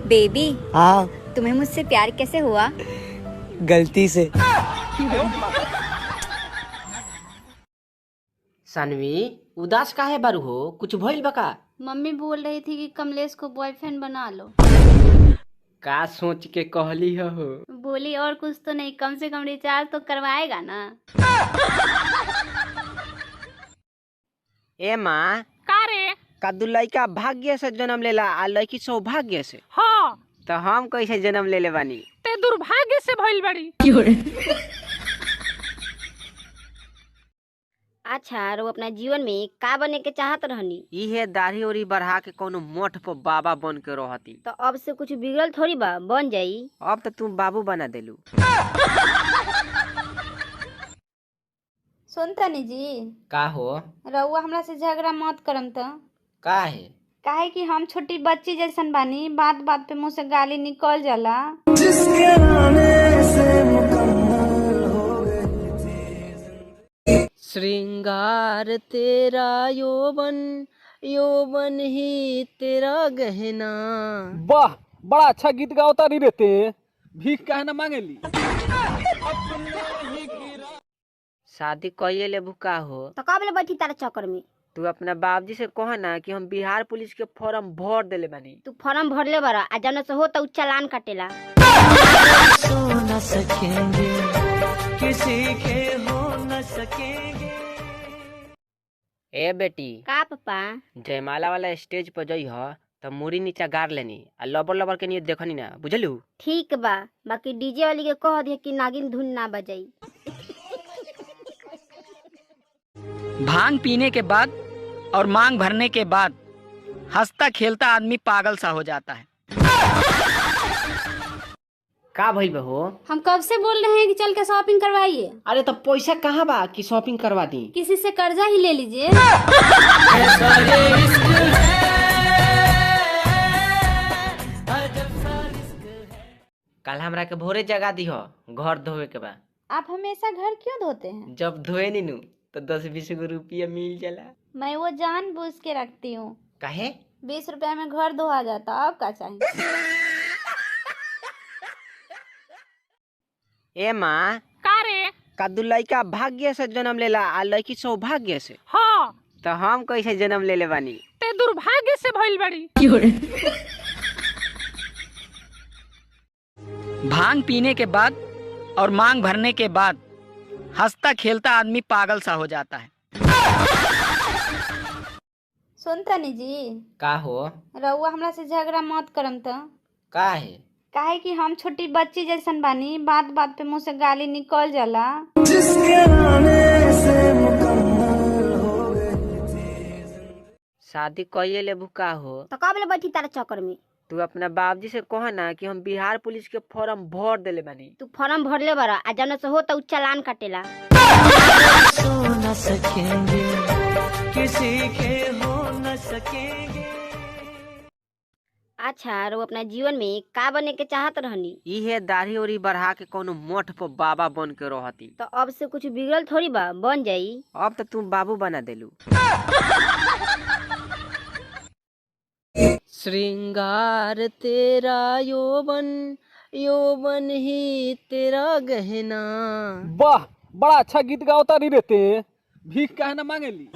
Baby, हाँ, तुम्हें मुझसे प्यार कैसे हुआ? गलती से। सानवी उदास काहे बारू हो, कुछ भइल बा का? मम्मी बोल रही थी कि कमलेश को बॉयफ्रेंड बना लो। का सोच के कहली हो? बोली और कुछ तो नहीं, कम से कम रिचार्ज तो करवाएगा ना। ए माँ, का रे? कद्दू लड़का भाग्य से जन्म लेला आ लड़की सौभाग्य से। हाँ। तो हम कैसे जन्म ले ले बानी? ते दुर्भाग्य से भइल बड़ी। अच्छा, रो अपना जीवन में का बने के चाहत रहनी? इहे दाढ़ी उड़ी बढ़ा के कोनो मठ पर बाबा बन के रहती। तो अब से कुछ बिगड़ल थोड़ी बा, बन जाई। अब तो तू बाबू बना देलू। सुनतनी जी, का हो? रउआ हमरा से झगड़ा मत करम त। का है? काहे कि हम छोटी बच्ची जैसन बानी, बात बात पे मुंह से गाली निकल जाला। श्रृंगार तेरा यौवन, यौवन ही तेरा गहना। वाह, बड़ा अच्छा गीत गावता रही रहते, भीख काहे ना मांगेली? शादी कइले लेबू का हो? तो कब ले बैठी तारा चक्कर में? तू अपना बाबूजी से कह ना कि हम बिहार पुलिस के फॉर्म भर देले बानी। तू फॉर्म भरले बारा आ जौन से हो त उ चालान काटेला। ए बेटी। का पापा? जयमाला वाला स्टेज पर जई ह त मुड़ी नीचा गाड़ लेनी आ लबर लबर के निये देखनी ना, बुझलू? ठीक बा, बाकी डीजे वाली के कह दिया कि नागिन धुन ना बजाई। भांग पीने के बाद और मांग भरने के बाद हंसता खेलता आदमी पागल सा हो जाता है। का भइल बा हो? हम कब से बोल रहे हैं कि चल के शॉपिंग करवाइए। अरे तो पैसा कहाँ बा कि शॉपिंग करवा दी? किसी से कर्जा ही ले लीजिए। कल हमरा के भोरे जगा दीह, घर धोवे के बा। आप हमेशा घर क्यों धोते हैं? जब धोए नी नु तो 10-20 गो रुपया मिल जाला। मैं वो जान बूझ के रखती हूँ। काहे? 20 रुपया में घर धोआ जाता, अब का चाहिए? ए माँ, का रे? कद्दू लड़का भाग्य से जन्म लेला आ लड़की सौभाग्य से। हाँ। तो हम कैसे जन्म ले ले बानी? ते दुर्भाग्य से भइल बड़ी। भांग पीने के बाद और मांग भरने के बाद हंसता खेलता आदमी पागल सा हो जाता है। सुनतनी जी, का हो? रउआ हमरा से झगड़ा मत करम त। का है? काहे कि हम छोटी बच्ची जैसन बानी, बात बात पे मुंह से गाली निकल जाला। शादी कइले लेबू का हो? तो कब ले बैठी तारा चक्कर में? तू अपना बाबूजी से कह ना कि हम बिहार पुलिस के फॉर्म भर देले बानी। तू फॉर्म भरले बारा आ जौन से हो त उ चालान काटेला। अच्छा, रो अपना जीवन में का बने के चाहत रहनी? इहे दाढ़ी उड़ी बढ़ा के कोनो मठ पर बाबा बन के रहती। तो अब से कुछ बिगड़ल थोड़ी बा, बन जाई। अब तो तू बाबू बना देलू। श्रृंगार तेरा यौवन, यौवन ही तेरा गहना। वाह, बड़ा अच्छा गीत गावता रही रहते, भीख काहे ना मांगेली?